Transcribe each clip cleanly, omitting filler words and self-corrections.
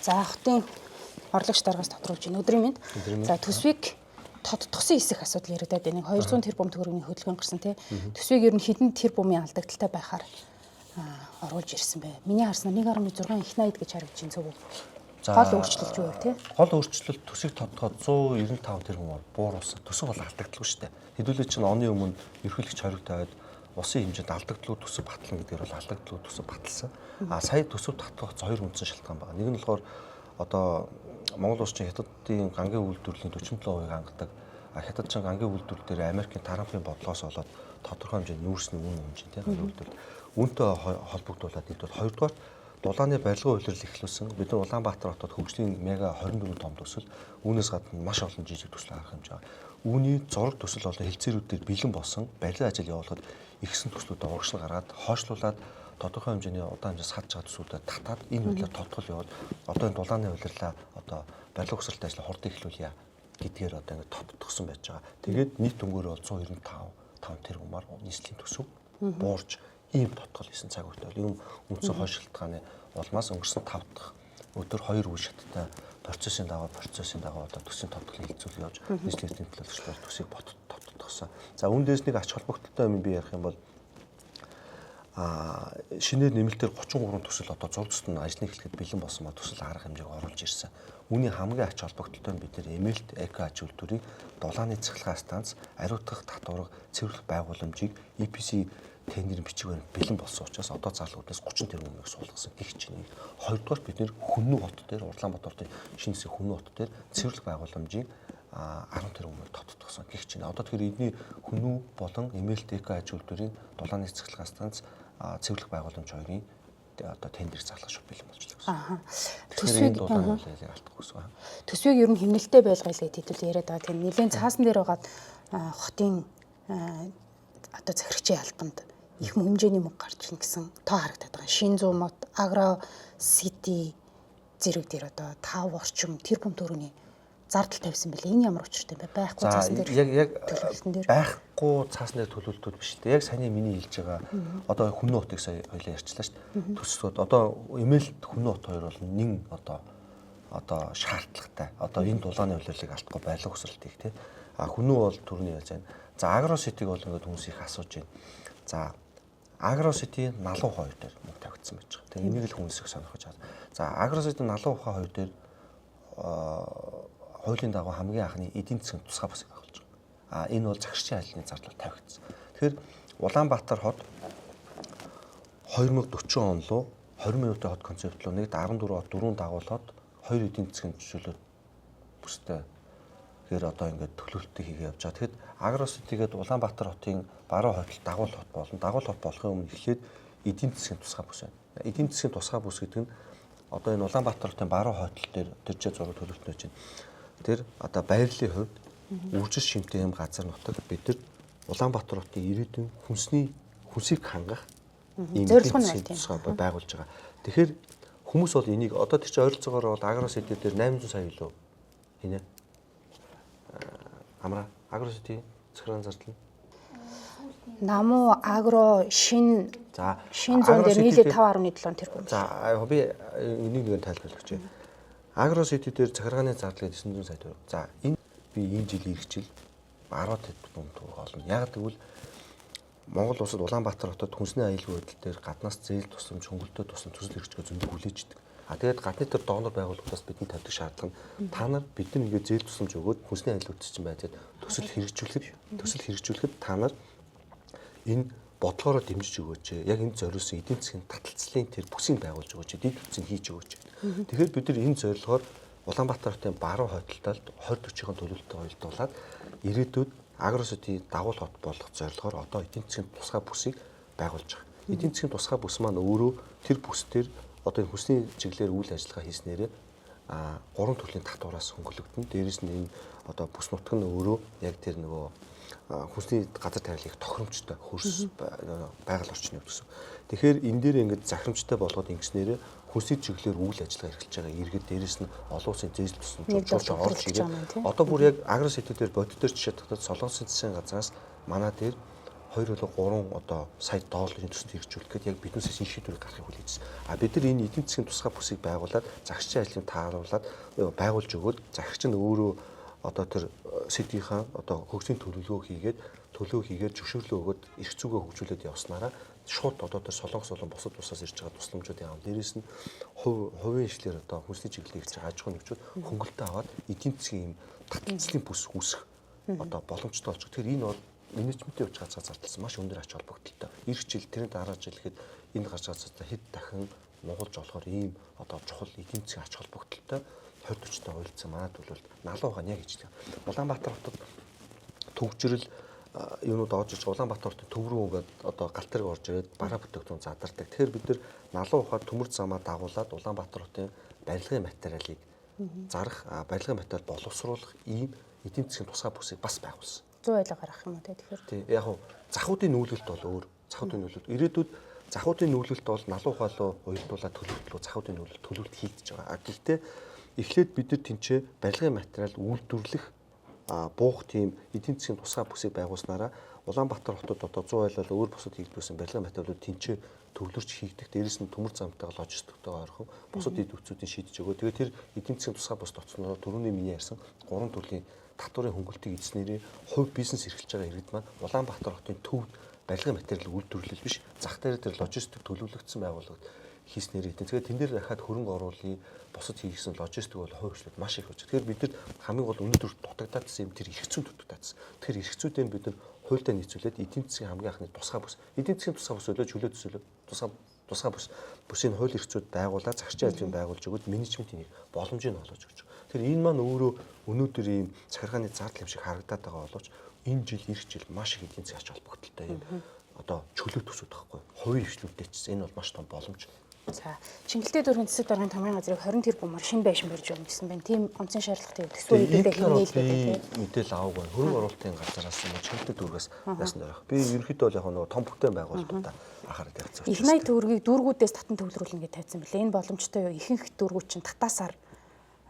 За, хотын орлогч даргаас тодруулж байна. Өдрийн мэнд. За, төсвийг тодтгосон хэсэх асуудал яригадаад байна. 200 тэрбум төгрөгийн хөдөлгөөн гарсан, тий. Төсвийг ер нь хэдэн тэрбумын алдагдaltaй байхаар оруулж ирсэн бэ? Миний харснаар 1.6 их 80 гэж харагдаж байна, зөв үү? За, гол өөрчлөлт юу вэ, тий? Гол өөрчлөлт төсвийг тодтогоод 195 тэрбумаар бууруулсан. Төсөв бол алдагдaltaгүй шүү дээ. Хэдүүлээ чинь оны өмнө ерөнхийлөгч хориг тавиад улсын хэмжээнд алдагдaltaгүй төсөв батлана гэдгээр бол алдагдaltaгүй төсөв баталсан. А сая төсөв татах хоёр үндсэн шалтгаан байна. Нэг нь болохоор одоо Монгол улс чинь Хятадын гангийн үйлдвэрлэлийн 47% хангадаг. А Хятад чинь гангийн үйлдвэрлэл дээр Америкийн Трампын бодлогоос болоод тодорхой хэмжээний нүүрсний үн хэмжээ, тийм, гангийн үйлдвэрлэл үнтэй холбогдуулаад нэгдүгээр, хоёрдугаар дулааны барилгын улирал эхлүүлсэн. Бид нар Улаанбаатар хотод хөгжлийн мега 24 том төсөл, үүнээс гадна маш олон жижиг төсөл харах хэмжээ байгаа. Үүний зураг төсөл болон хэлцээрүүдээр бэлэн болсон барилгын ажил явуулахад ихсэн төслүүдээ урагшил гаргаад хойшлуулад тодорхой хэмжээний удаан хэмжээ садж байгаа төсвүүдээ татаад энэ үйлээр тодтгол явуул одоо энэ дулааны улирлаа одоо барилга хөсрэлт ажил хурдан эхлүүлье гэдгээр одоо ингэ тодтгосон байж байгаа. Тэгээд нийт өнгөөр бол 195 5 тэрбумаар нийслэлийн төсөв буурж ийм тодтгол хийсэн цаг үетэй бол ийм үндсэн хойш шалтгааны улмаас өнгөрсөн 5 дахь өдөр 2 үе шаттай процессын дагуу одоо төсвийн тодтголын хэлцүүл явж нийслэлийн эрдэм төлөөлөгч төсвийг тоттгосон. За, үүн дээрс нэг ач холбогдолтой юм би ярих юм бол шинээр нэмэлтээр 33 төсөл одоо зураг төсөл нь ажлын эхлэхэд бэлэн болсон ба төсөл арга хэмжээг оруулж ирсэн. Үүний хамгийн ач холбогдолтой нь бид нэр Эмээлт эко аж үйлдвэрийн дулааны цахилгаан станц, ариутгах татварга цэвэрлэх байгууламжийг EPC тендерийн бичиг баримт бэлэн болсон учраас одоо зарлуудаас 30 тэрбумыг суулгасан гих чинь. Хоёрдугаар, бид нэр Хүннү хот дээр, Улаанбаатар хотын шинэ хэсэг Хүннү хот дээр цэвэрлэх байгууламжийн 10 тэрбумыг тодтогсон гих чинь. Одоо тэгэхээр эдний Хүннү болон Эмээлт эко аж үйлдвэрийн дулааны цахилгаан станц, цэвэрлэх байгууламж хоёрын одоо тендер зарлах шууд бэлэн болчихлоо гэсэн. Төсвийг алдахгүй гэсэн. Төсвийг ер нь хэмнэлттэй байлгая гэж хэдүүл яриад байгаа. Тийм, нэлээд цаасан дээр байгаа хотын одоо захирагчийн албанд их хэмжээний мөнгө гарч ийн гэсэн тоо харагдаад байгаа. Шин зуун мод, Агро Сити зэрэг дээр одоо 5 орчим тэрбум төгрөгийн зардал тавьсан бэлээ. Энэ ямар учиртай юм бэ? Байхгүй цаасан дээр яг төлөвлөлтөн дээр байхгүй цаасан дээр төлөвлөлтүүд биш үү? Яг саяны миний хэлж байгаа одоо Хүннү хотыг сая хоёлаа ярьчлаа шүү дээ. Төсөлтүүд одоо Эмээлт, Хүннү хот хоёр бол нэн одоо шаардлагатай. Одоо энэ дулааны улирлыг алдахгүй барилга өсрэлтийг, тий. А Хүннү бол түрүүний яаж байна. За, Агро Ситиг бол ингээд хүмүүс их асууж байна. За, Агро Сити Налуу хоёр дээр мөнгө тавигдсан байж байгаа. Тэгээ энийг л хүмүүс их сонирхож байгаа. За, Агро Сити Налуу ухаан хоёр дээр хуулийн дагуу хамгийн анхны эдийн засгийн тусгай бүсийг байгуулж байгаа. А энэ бол захирчийн ажлын зардал тавигдсан. Тэгэхээр Улаанбаатар хот 2040 он руу 20 минутын хот концепт руу нэгд 14 хот, дөрвөн дагуулхад хоёр эдийн засгийн чөлөөт бүстэй тэгэхээр одоо ингээд төлөвлөлтийг хийгээ явж байгаа. Тэгэхэд Агро Ситигээд Улаанбаатар хотын баруун хойдол дагуул хот болно. Дагуул хот болохын өмнө эхлээд эдийн засгийн тусгай бүс байна. Эдийн засгийн тусгай бүс гэдэг нь одоо энэ Улаанбаатар хотын баруун хойдол дээр тэр жээ зураг төлөвлөлт чинь тэр одоо байрлалын хувьд үржил шимтэй юм газар нутаг бид нар Улаанбаатар хотын ирээдүйн хүнсний хүнсийг хангах ийм зорилго нь тусгай байгуулж байгаа. Тэгэхээр хүмүүс бол энийг одоо тэр чинь ойролцоогоор бол Агро Сити дээр 800 сая билүү? Хинэ? Амра, Агро Сити захиргааны зардал нь Намуу Агро шин за шин зүүн дээр нийлээд 5.7 тэрбум. За, би энийг нэг тайлбарлах гэж байна. Агро Сити дээр захиргааны зардал 900 сая төгрөг. За, энэ би энэ жил ирэх жил 10 тэрбум төгрөг олно. Яг тэгвэл Монгол улсад Улаанбаатар хотод хүнсний аюулгүй байдал дээр гаднаас зээл тусламж, хөнгөлөлтөд тусламж, төсөл хэрэгжихээ зөндөө хүлээж идэг. А тэгээд гадны тэр донор байгууллагаас бидний тавьдаг шаардлага нь та нар бид нар ингээд зээл тусламж өгөөд хүнсний аюулгүй байдал чинь байцаад төсөл хэрэгжүүлэхэд та нар энэ бодлогоороо дэмжиж өгөөч. Яг энэ зориулсан эдийн засгийн таталцлын тэр бүсийг байгуулж өгөөч. Дид бүтцийг хийж өгөөч. Тэгэхээр бид нар энэ зорилгоор Улаанбаатар хотын баруун хойдолтолд 20 40-ын төлөвлөлтөд уялдуулаад ирээдүйд Агро Сити дагуул хот болох зорилгоор одоо эдийн засгийн тусгай бүсийг байгуулж байгаа. Эдийн засгийн тусгай бүс маань өөрөө тэр бүс дээр одоо энэ хүсний чиглэлээр үйл ажиллагаа хийснээрээ гурван төрлийн татвараас хөнгөлөгдөн. Дээрээс нь энэ одоо бүс нутг нь өөрөө яг тэр нөгөө хүнсний газар тавилыг тохиромжтой хөрс байгаль орчны гэсэн. Тэгэхээр энэ дээр ингээд захирамжтай болгоод ингэснээрээ хүнсний чиглэлээр үйл ажиллагаа эрхэлж байгаа иргэд, дээрээс нь олон улсын зээл тусламж жуулч орж ирээд одоо бүр яг Агро Сити дээр бодит дээр жишээ татаад Солонгосын засгийн газраас манай дээр 2-3 одоо сая долларын төсөнд хэрэгжүүлэх гээд яг биднээс энэ шийдвэрийг гаргахыг хүлээжсэн. А бид нар энэ эдийн засгийн тусгай бүсийг байгуулад захирчийн ажлыг тааруулаад байгуулж өгөөд захирч нь өөрөө одоо тэр сэдвийнхаа одоо хөгжлийн төлөвлөгөө хийгээд зөвшөөрлөө өгөөд эрх зүйгээ хөгжүүлээд явснараа шууд одоо тэр Солонгос болон бусад улсаас ирж байгаа тусламжуудын ам дээрээс нь хувийн хвшлэр одоо хүнсний чиглэлээр ирж байгаа аж ахуйн нэгжүүд хөнгөлтөө аваад эдийн засгийн ийм таталцлын бүс үүсэх одоо боломжтой болчих. Тэгэхээр энэ бол менежментийн хувьд газар зардалсан маш өндөр ач холбогдолтой. Ирэх жил тэрний дараа жил гэхэд энд гарч байгаа газар хэд дахин нугалж болохоор ийм одоо чухал эдийн засгийн ач холбогдолтой 20 40-тай уялдсан манад бол налуу ухаан яг ижлэг. Улаанбаатар хотод төгжрөл юунууд орж иж Улаанбаатар хотын төв рүү ингээд одоо галт тэрэг орж ирээд бараа бүтээгдэхүүн задардаг. Тэгэхээр бид нар налуу ухаад төмөр замаа дагуулад Улаанбаатар хотын барилгын материалыг зарах, барилгын материал боловсруулах ийм эдийн засгийн тусгай бүсийг бас байгуулсан. 100 ойлоо гаргах юм уу те тэгэхээр. Тий. Яг хуу захуудын нүүлгэлт бол өөр. Захуудын нүүлгэлт. Ирээдүйд захуудын нүүлгэлт бол налуу ухаалуу уялдуулаад төлөвлөлт захуудын нүүлгэлт төлөвлөлт хийгдэж байгаа. А гэхдээ эхлээд бид нар тэнцээ барилгын материал үйлдвэрлэх буух тийм эдийн засгийн тусгай бүсийг байгуулснараа Улаанбаатар хотод одоо 100 айлал өөр бусад хийгдүүлсэн барилгын материалууд тэнцээ төвлөрч хийгдэх. Дээрээс нь төмөр замтайгаа логистиктойгоо ойрхон бусад эд үтсүүдийн шийдэж өгөө. Тэгээд тэр эдийн засгийн тусгай бус тоцснороо түрүүний миний ярьсан гурван төрлийн татварын хөнгөлтийг эзнэрээ хувь бизнес эрхэлж байгаа иргэд маань Улаанбаатар хотын төвд барилгын материал үйлдвэрлэл биш зах дээр тэр логистик төлөвлөгдсөн байгууллагад хийснээр эдэн. Тэгэхээр тэн дээр дахиад хөрөнгө оруулалтын бусад хийгсэн логистик бол хувь хвшлүүд маш их болж. Тэгэхээр бид нар хамгийн гол өнөөдөр дутагдаадсан юм тэр эрх зүйн дутагдаадсан. Тэгэхээр эрх зүйдээ бид нар хуультай нийцүүлээд эдийн засгийн хамгийн анхны тусгай бүс. Эдийн засгийн тусгай бүс өдөө чөлөө төсөөлөө тусгай бүс бүсийн хууль эрх зүйд байгуулаад захирчийн ажлыг байгуулж өгөөд менежментийн нэг боломжийг олгож өгч. Тэгэхээр энэ маань өөрөө өнөөдөр ийм захиргааны зардал юм шиг харагдаад байгаа боловч энэ жил ирэх жил маш их эдийн засгийн ач холбогдолтой юм одоо чөлөө төсөд байхгүй. Хувийн хвшлүүдтэй ч энэ бол маш том боломж. За, Чингэлтэй дүүргийн засаг даргын тамгын газрыг 20 тэрбумаар шинэ байшин барьж өгнө гэсэн байна. Тийм онцгийн шаардлагатай төсвөө хэдүүлээ хэмнээлээ тийм мэдээлэл аваагүй. Хөрөнгө оруулалтын газараас юм уу Чингэлтэй дүүргээс яасан дөрөх. Би ерөнхийдөө бол яг нөгөө том бүтээн байгуулалтуудаа анхаарал тавьсан. Их 80 төгрөгийг дүүргүүдээс татан төвлөрүүлнэ гэж тавьсан билээ. Энэ боломжтой юу? Ихэнх дүүргүүд чинь татаасаар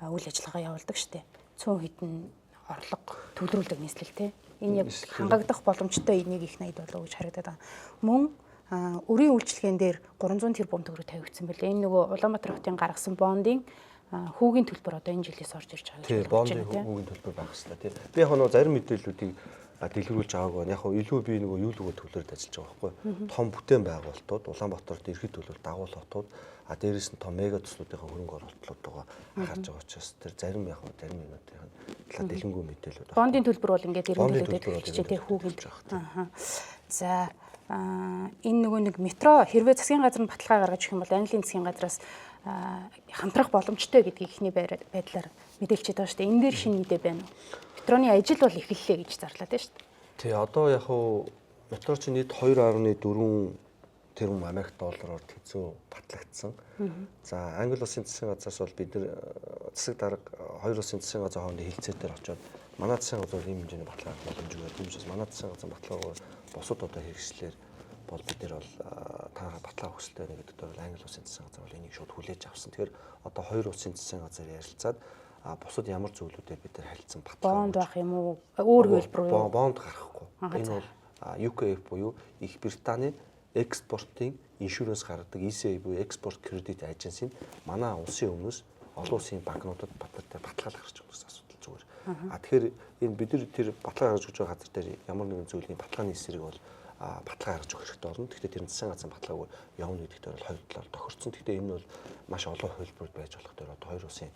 үйл ажиллагаа явуулдаг штеп. Цөөн хитэн орлого төвлөрүүлдэг нийслэл те. Энэ яг хангагдах боломжтой энийг их 80 болов гэж харагдаад байгаа. Мөн өрийн үйлчилгээн дээр 300 тэрбум төгрөг тавигдсан байлээ. Энэ нөгөө Улаанбаатар хотын гаргасан бондын хүүгийн төлбөр одоо энэ жилээс орж ирж байгаа гэж байна. Бондын хүүгийн төлбөр байх хэрэгтэй тий. Би яг нөгөө зарим мэдээллүүдийг дэлгэрүүлж аваагүй байна. Яг хөө илүү би нөгөө юу лүгөө төвлөрөд ажиллаж байгаа байхгүй. Том бүтээн байгуулалтууд Улаанбаатарт ерхэд төлөв дагуул хотууд а дээрээс нь том мега төслүүдийн хөрөнгө оруулалтуудаа анхаарч байгаа учраас тэр зарим яг хөө зарим юмнуудын талаар дэлгэнгүй мэдээлэлүүд. Бондын төлбөр бол ингээд иргэн төлөөд эхэлж тий хүүгийн. За энэ нөгөө нэг метро хэрвээ засгийн газар нь баталгаа гаргаж өгөх юм бол Английн засгийн газраас хамтрах боломжтой гэдгийг эхний байдлаар мэдээлчихэд байгаа шүү дээ. Энэ дээр шинэ мэдээ байна уу? Метроны ажил бол эхэллээ гэж зарлаад байна шүү дээ. Тий, одоо яг хуу метро чинь нийт 2.4 тэрбум Америк доллараар тэнцүү батлагдсан. За, Англи улсын засгийн газраас бол бид нар засаг дарга хоёр улсын засгийн газар хоорондын хилцээ дээр очиод манай засгийн газар ийм хэмжээний баталгаа авах боломжгүй байна. Тийм учраас манай засгийн газар баталгаагаар бусад одоо хэрэгслэр бол бид нар бол та баталгаа өгсөлтэй байна гэдэг дээр бол Англи улсын засгийн газар бол энийг шууд хүлээж авсан. Тэгэхээр одоо хоёр улсын засгийн газар ярилцаад бусад ямар зүйлүүдээр бид нар харилцсан баталгаа бонд байх юм уу? Өөр хэлбэр үү? Бонд гаргахгүй. Энэ бол UKF буюу Их Британий экспортын иншүранс гаргадаг ECA буюу Export Credit Agency-н манай улсын өмнөөс олон улсын банкнуудад баталгаа гаргаж өгөх гэсэн асуудал зүгээр. А тэгэхээр энэ бид нар тэр баталгаа гаргаж өгч байгаа газар дээр ямар нэгэн зүйлийн баталгааны эсрэг бол баталгаа гаргаж өгөх хэрэгтэй болно. Гэхдээ тэр засгийн газрын баталгаагүй явна гэдэгт бол хоёр талаар тохирцсон. Гэхдээ энэ бол маш олон хувилбарууд байж болох дээр одоо хоёр улсын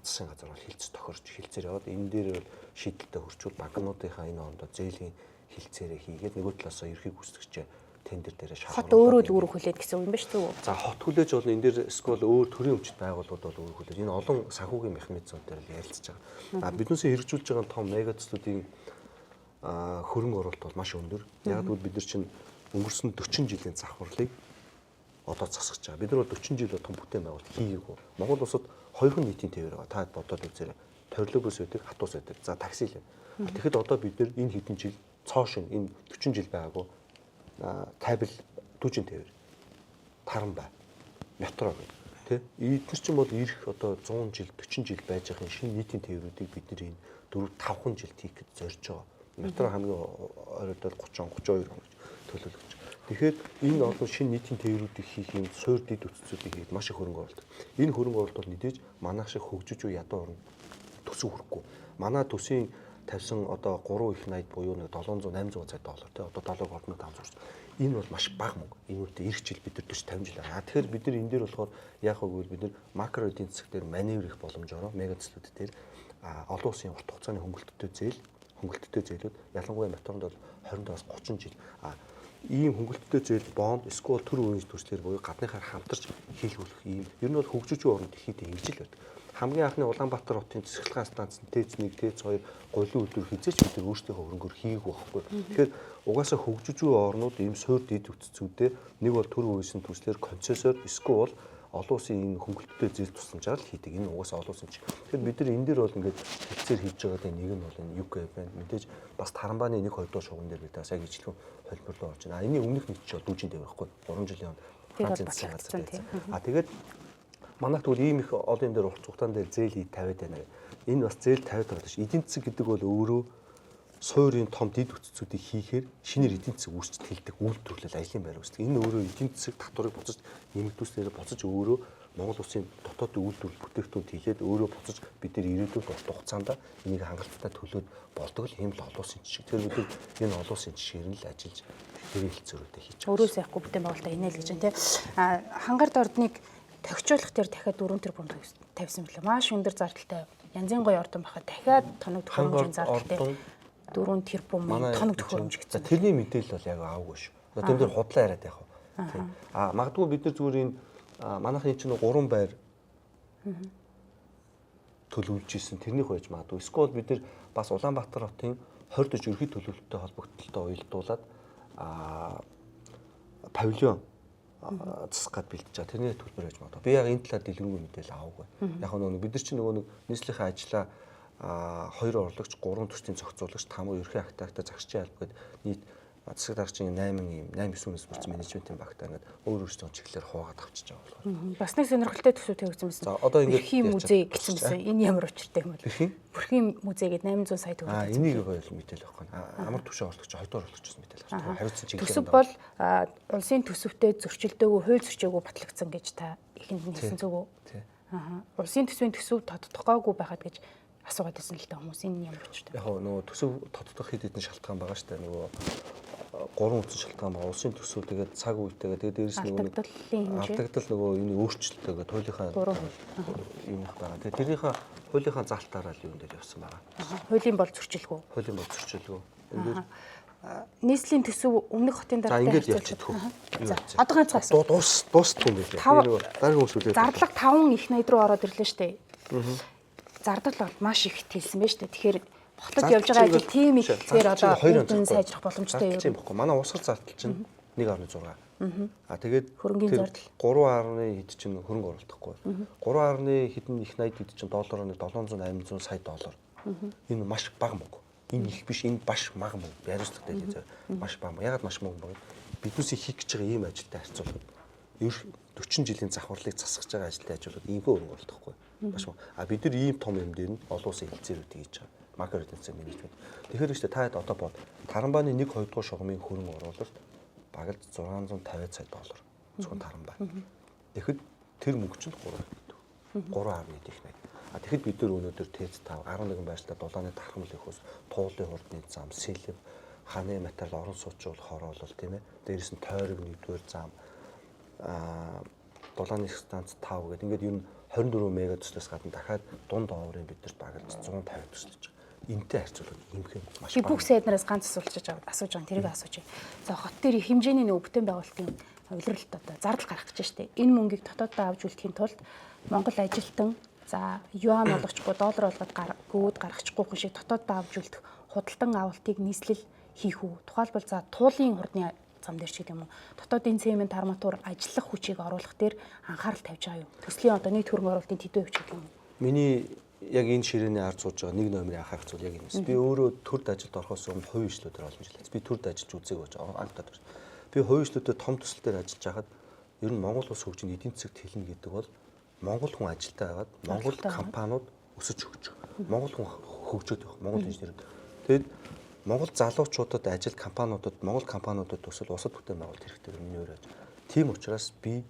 засгийн газар бол хилцэж тохирч хилцээр яваад энэ дээр бол шийдэлтэй хөрчүүл банкнуудынхаа энэ орондоо зээлийн хилцээрээ хийгээд нөгөө талаасаа ерхийг гүйцэтгэгчээ тендер дээрээ шалгуулаад хот өөрөө л үүрэг хүлээд гэсэн үг юм ба шүү дээ. За хот хүлээж болно энэ дээр эсвэл өөр төрийн өмчт байгууллагууд бол үүрэг хүлээж энэ олон санхүүгийн механизмууд дээр л ярилцж байгаа. А биднээсээ хэрэгжүүлж байгаа том мега төслүүдийн хөрөнгө оруулалт бол маш өндөр. Яг гэвэл бид нар чинь өнгөрсөн 40 жилийн завхарлыг одоо засгаж байгаа. Бид нар бол 40 жил том бүтээн байгуулалт хийгээгүй. Монгол улсад хоёрхан нийтийн тээвэр байгаа. Та бодоод үзээрэй. Троллейбус байдаг, автобус байдаг. За такси л. Тэгэхэд одоо бид нар энэ хэдэн жил цоо шин энэ 40 жил байгаагүй кабель түүжин тээвэр таран бай. Метро гэх. Тэ? Эдгээр чинь бол ирэх одоо 100 жил, 40 жил байж байгаа шинэ нийтийн тээврүүдийг бид нар энэ 4-5 жилд хийх гэж зорж байгаа. Метро хамгийн ойролцоогоор 30 он 32 он гэж төлөвлөж. Тэгэхээр энэ олон шинэ нийтийн тээврүүдийг хийх юм суур дэд бүтцүүдийг хийхэд маш их хөрөнгө оруулалт. Энэ хөрөнгө оруулалт бол мэдээж манайх шиг хөгжиж буй ядуу орн төсөв хүрэхгүй. Манай төсвийн тавьсан одоо 3 их 80 буюу нэг 700 800 сая доллар тий одоо доллар 3500. Энэ бол маш бага мөнгө. Энэ үүнтэй эх жил бид нар 40 50 жил. А тэгэхээр бид нар энэ дээр болохоор яах вэ гэвэл бид нар макро эдийн засаг дээр маневр их боломжоор мега төслүүд дээр олон улсын урт хугацааны хөнгөлөлттэй зээлүүд ялангуяа метронд бол 25-аас 30 жил ийм хөнгөлөлттэй зээл бонд эсвэл төр үеийн төслөөр буюу гадныхаар хамтарч хийлгүүлэх ийм ер нь бол хөгжиж буй орнд дэлхийд ингэж л байдаг. Хамгийн анхны Улаанбаатар хотын засаглалын станц ТЭЦ 1, ТЭЦ 2 голын үйлдвэр хизээч бид нар өөрсдийнхөө хөрөнгөөр хийгээгүй байхгүй. Тэгэхээр угаасаа хөгжиж буй орнууд ийм суур дэд бүтцүүдээ нэг бол төр үеийн төслөөр концессоор эсвэл олон улсын энэ хөнгөлөлттэй зээл тусламжаар л хийдэг. Энэ угаасаа олон улсын чиг. Тэгэхээр бид нар энэ дээр бол ингээд хэлцээр хийж байгаа нэг нь бол энэ UK байна. Мэдээж бас Тарамбаны 1 2 дугаар шугам дээр бид бас яг ижлэхэн холбор руу орж байна. А энэний өмнөх нэг чинь дүүжин дээр байхгүй. 3 жилийн өмнө Францын засгийн газар байсан. А тэгээд манайх тэгвэл ийм их олон юм дээр урт хугацаан дээр зээл хий тавиад байна. Энэ бас зээл тавиад байгаа шүү. Эдийн засаг гэдэг бол өөрөө суурийн том дэд бүтцүүдийг хийхээр шинээр эдийн засаг үүсч тэлдэг, үйлдвэрлэл, ажлын байр үүсдэг. Энэ өөрөө эдийн засаг татварыг буцаж нэмэгдүүлснээр буцаж өөрөө Монгол улсын дотоодын үйлдвэрлэл бүтээгдэхүүн тэлээд өөрөө буцаж бид нэр ирээдүйд урт хугацаанд энийг хангалттай төлөөд болдог л юм л олон улсын жишг. Тэгэхээр бид энэ олон улсын жишгээр нь л ажиллаж тэрийн хэлцээрүүдээ хийж байгаа. Өөрөөсөө яахгүй бүтээн байгуулалтаа инээл гэж байна тий. А хангард ордныг тохижуулах дээр дахиад 4 тэрбум тавьсан билээ. Маш өндөр зардалтай. Янзын гоё ордон байхад дахиад тоног төхөөрөмжийн зардалтай 4 тэрбум тоног төхөөрөмж гэсэн. Тэрний мэдээлэл бол яг аваагүй шүү. Одоо тэр дээр худлаа яриад яах вэ? А магадгүй бид нар зүгээр энэ манайхын чинь 3 байр төлөвлөж исэн тэрнийх байж магадгүй. Эсвэл бид нар бас Улаанбаатар хотын 20 40 ерхий төлөвлөлттэй холбогдлолтой уялдуулаад павильон засах гад бэлтэж байгаа. Тэрний төлбөр байж магадгүй. Би яг энэ талаар дэлгэрэнгүй мэдээлэл аваагүй. Яг нөгөө бид нар чинь нөгөө нэг нийслэлийн ажлаа 2 орлогч, 3 төслийн зохицуулагч, 5 ерхий актагтай загсчийн алба гээд нийт засаг даргачийн 8 ийм 8 9 хүнээс бүрдсэн менежментийн багтаа ингээд өөр өөрсдөө чиглэлээр хуваагаад авчиж байгаа болохоор. Бас нэг сонирхолтой төсөв тавигдсан байсан. За одоо ингээд Бүрхийн музей гэсэн байсан. Энэ ямар учиртай юм бэ? Бүрхийн музей гээд 800 сая төгрөг. Энийг бол мэдээлэл байхгүй. Амар түвшин орлогч, 2 дугаар орлогч гэсэн мэдээлэл гарч байгаа. Хариуцсан чиглэлээр. Төсөв бол улсын төсөвтэй зөрчилдөөгүй, хууль зөрчөөгүй батлагдсан гэж та ихэнд нь хэлсэн зүг үү? Тий. Улсын төсвийн төсөв тодтогоогүй байхад гэж асуугаад байсан л та хүмүүс энэ ямар учиртай. Яг нөгөө төсөв тодтох хэд хэдэн шалтгаан байгаа шүү дээ. Нөгөө гурван үндсэн шалтгаан байгаа. Улсын төсөв тэгээд цаг үетэйгээ тэгээд дээрэс нөгөө алдагдлын хэмжээ. Алдагдал нөгөө энэ өөрчлөлттэйгээ хуулийнхаа юм их байгаа. Тэгээд тэрнийхээ хуулийнхаа залтаараа л юун дээр явсан байгаа. Хуулийн бол зөрчилгүй. Хуулийн бол зөрчилгүй. Энэ дээр нийслэлийн төсөв өмнөх хотын дараатай харьцуулах. За одоо ганцхан асуу. Дуустгүй юм билээ. Нөгөө дараагийн хүмүүс үлээ. Зарлага 5 их 80 руу ороод ирлээ шүү дээ. Зардал бол маш их тэлсэн байж тээ. Тэгэхээр хотод явж байгаа ажил тийм их тэгэхээр одоо үн сайжрах боломжтой юм. Тийм бохгүй. Манай усгар зардал чинь 1.6. А тэгээд хөрөнгөний зардал 3. хэд чинь хөрөнгө оруулахгүй. 3. хэдэн их 80 хэд чинь доллараар нэг 700 800 сая доллар. Энэ маш бага мөнгө. Энэ их биш, энэ баш мага мөнгө. Хариуцлагатай хэлээ. Маш бага. Ягаад маш мөнгө бэ? Биднээсээ хийх гэж байгаа ийм ажилтай харьцуулахад 40 жилийн завхарлыг засгаж байгаа ажилтай ажиллаад иймхүү хөрөнгө оруулахгүй. Маш мөнгө. А бид нар ийм том юм дээр нь олон улсын хэлцээрүүдийг хийж байгаа. Макро эдийн засгийн менежмент. Тэгэхээр шүү дээ та хэд одоо бод Тарамбаны 1 2 дугаар шугамын хөрөнгө оруулалт бараг 650 сая доллар. Зөвхөн Тарамбай. Тэгэхэд тэр мөнгө чинь 3 гэдэг. 3.1 их 80. А тэгэхэд бид нар өнөөдөр ТЭЦ 5 11 байршилтай дулааны тархамл их ус, туулын хурдны зам, сэлэв, ханы материал орон сууцуул хороолол тийм ээ. Дээрээс нь тойрог 1-р зам, дулааны станц 5 гэдэг ингээд ер нь 24 мега төслөөс гадна дахиад дунд оврын бидэрт бараг 150 төслөж байгаа. Энтэй харьцуулбал иймхэн маш бага. Би бүх сайднараас ганц асуулж асууж байгаа. Тэрийг асууж байна. За хот дээр их хэмжээний нөө бүтээн байгуулалтын улиралт одоо зардал гарах гэж штэ. Энэ мөнгийг дотооддоо авч үлдэхийн тулд Монгол ажилтан за юан болгочихгүй доллар болгоод гүгүүд гаргачихгүй хүн шиг дотооддоо авч үлдэх худалдан авалтыг нийслэл хийх үү? Тухайлбал за туулын хурдны зам дээр ч гэдэг юм уу. Дотоодын цемент арматур ажиллах хүчийг оруулах дээр анхаарал тавьж байгаа юу? Төслийн одоо нийт хөрөнгө оруулалтын тэдвэ хөвч гэдэг юм уу? Миний яг энэ ширээний ард сууж байгаа нэг номерын анхаарах зүйл яг энэ юм. Би өөрөө төрд ажилд орохоос өмнө хувийн үйлчлүүдээр олон жил ажилласан. Би төрд ажиллаж үзээгүй байж байгаа. Анх удаа. Би хувийн үйлчлүүдээр том төсөл дээр ажиллаж байхад ер нь Монгол улс хөгжинд эдийн засагт хэлнэ гэдэг бол Монгол хүн ажилтаа байгаад Монгол компаниуд өсөж хөгжих. Монгол хүн хөгжөөд явах. Монгол инженерүүд. Тэгэд Монгол залуучуудад ажил компаниудад, Монгол компаниудад төсөл улсад бүтээн байгуулалт хэрэгтэй миний өөр ажил. Тийм учраас би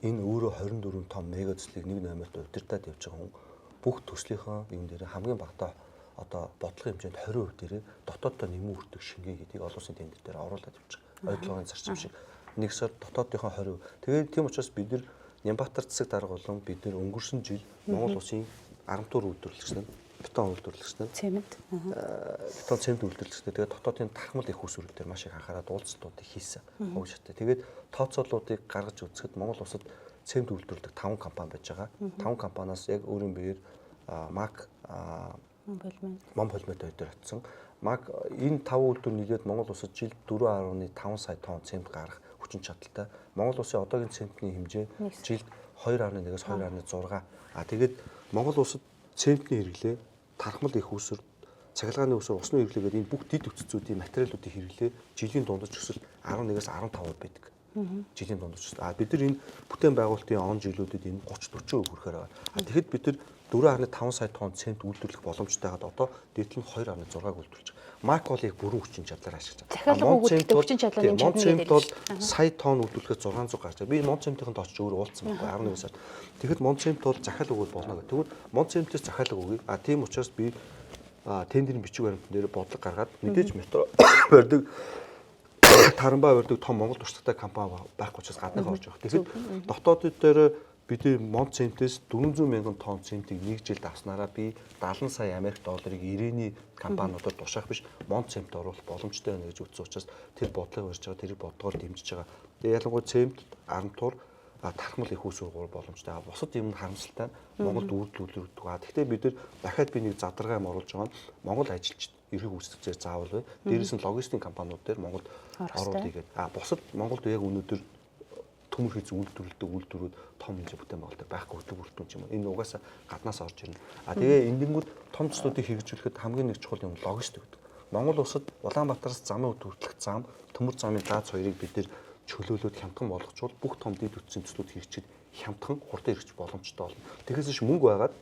энэ өөрөө 24 том мега төслийг нэг номерт удирдах явж байгаа хүн бүх төслийнхөө юм дээр хамгийн багадаа одоо бодлогын хэмжээнд 20% дээр дотооддоо нэмэн үртэг шингээ гэдгийг олон улсын тендер дээр оруулаад явж байгаа. Ойдлогын зарчим шиг. Нэгсээр дотоодынхоо 20%. Тэгээд тийм учраас бид нар Нямбатар засаг дарга болон бид нар өнгөрсөн жил Монгол улсын 10 дугаар үйлдвэрлэгч нар, бетон үйлдвэрлэгч нар, цемент, бетон цемент үйлдвэрлэгч нар тэгээд дотоодын тархмал их усүрэг дээр маш их анхаарал уулзалтуудыг хийсэн. Уг шаттай. Тэгээд тооцоолуудыг гаргаж үзэхэд Монгол улсад цемент үйлдвэрлэдэг 5 компани байж байгаа. 5 компаниас яг өөрийн биеэр МАК, Мон полимет хоёр очсон. МАК энэ 5 үйлдвэр нийлээд Монгол улсад жилд 4.5 сая тонн цемент гаргах хүчин чадалтай. Монгол улсын одоогийн цементний хэмжээ жилд 2.1-ээс 2.6. А тэгээд Монгол улсад цементний хэрэглээ, тархмал их үүсвэр, цахилгааны үүсвэр, усны хэрэглээ гэдэг энэ бүх дэд өвцөцүүдийн материалуудын хэрэглээ жилийн дундаж өсөлт 11-ээс 15% байдаг. Жилийн дундаж өсөлт. А бид нар энэ бүтээн байгуулалтын он жилүүдэд энэ 30 40% хүрэхээр байгаа. А тэгэхэд бид нар 4.5 сая тонн цемент үйлдвэрлэх боломжтой байгаад одоо дээдл нь 2.6-г үйлдвэрлэж байгаа. Мак бол яг бүрэн хүчин чадлаар ашиглаж байгаа. Захиалга өгүүлэлтээ хүчин чадлаа нэмж чадна гэдэг. Бол сая тонн үйлдвэрлэхэд 600 гарч байгаа. Би Монцемтийн очиж өөр уулзсан байхгүй 11 сард. Тэгэхэд Монцемт бол захиалга өгвөл болно гэх. Тэгвэл Монцемтээс захиалга өгье. А тийм учраас би тендерийн бичиг баримтан дээр бодлого гаргаад мэдээж метро барьдаг, тарамбай барьдаг том Монгол туршлагатай компани байхгүй учраас гадныхаа орж явах. Тэгэхэд дотоодод дээр бид Монцемтээс 400 мянган тонн цементийг нэг жилд авснараа би 70 сая Америк долларыг ирээний компаниудад тушаах биш Монцемт оруулах боломжтой байна гэж үзсэн учраас тэр бодлого барьж байгаа, тэрийг бодлогоор дэмжиж байгаа. Тэгээ ялангуяа цемент, арамтуур, тархмал их үүсвэр гур боломжтой. Бусад юм харамсалтай нь Монголд үйлдвэрлэгддэг. Гэхдээ бид нар дахиад би нэг задаргаа юм оруулж байгаа нь Монгол ажилчид эрхийг үүсгэцээр заавал бай. Дээрээс нь логистикийн компаниуд дээр Монголд оруулъя гэдэг. А бусад Монголд яг өнөөдөр төмөр хийц үйлдвэрлэдэг үйлдвэрүүд том хэмжээ бүтээн байгуулалт байхгүй хөтөлбөр бүрэлдэхүүн ч юм уу. Энэ угаасаа гаднаас орж ирнэ. А тэгээ эндэнгүүд том төслүүдийг хэрэгжүүлэхэд хамгийн нэг чухал юм логистик гэдэг. Монгол улсад Улаанбаатараас замын үд хүртэлх зам, төмөр замын дааз хоёрыг бид нэр чөлөөлөөд хямдхан болгочвол бүх том дэд үтсийн төслүүд хэрэгжиж хямдхан хурдан хэрэгжих боломжтой болно. Тэгэхээс биш мөнгө байгаад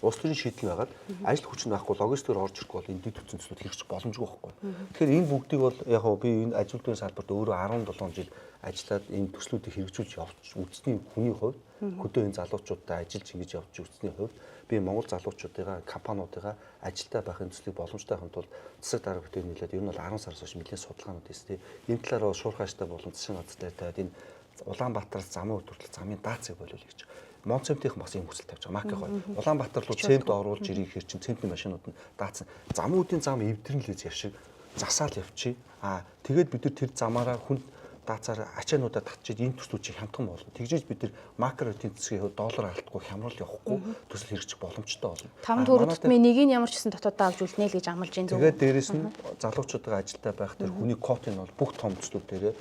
улс төрийн шийдэл байгаад ажил хүчин байхгүй логистикээр орж ирэхгүй бол энэ дэд үтсийн төслүүд хэрэгжих боломжгүй байхгүй. Тэгэхээр энэ бүгдийг бол яг би энэ ажил үйлдвэрийн салбарт өөрөө 17 жил ажиллаад энэ төслүүдийг хэрэгжүүлж явж үзсний хүний хувьд хөдөө энэ залуучуудтай ажиллаж ингэж явж үзсний хувьд би Монгол залуучуудыгаа компаниудыгаа ажилтаа байхын төслийг боломжтой байхын тулд засаг дарга бүтээн нийлээд ер нь бол 10 сараас хойш нэлээд судалгаанууд хийсэн. Энэ талаар бол шуурхай аштай болон засгийн газар дээр тавиад энэ Улаанбаатараас замын үд хүртэл замын даацыг болиулъя гэж. Монцемтийнх бас ийм хүсэл тавьж байгаа. Макийн хоёр. Улаанбаатар руу цемент оруулж ирэх хэр чин цементний машинууд нь даацсан. Замуудын зам эвдрэн л яв шиг засаал явчих. Аа тэгээд бид нар тэр замаараа хүн даацаар ачаануудаа татчиж энэ төслүүд чинь хямдхан болно. Тэгжээж бид нар макро эдийн засгийн хувьд доллар алдахгүй хямрал явахгүй төсөл хэрэгжих боломжтой болно. Таван төгрөг тутмын нэг нь ямар ч гэсэн дотоодоо авч үлднэ л гэж амлаж энэ зөв. Тэгээд дээрэс нь залуучуудаа ажилтаа байх тэр хүний квотын бол бүх том төслүүд дээрээ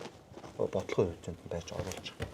бодлогын хэмжээнд байж оруулж байгаа.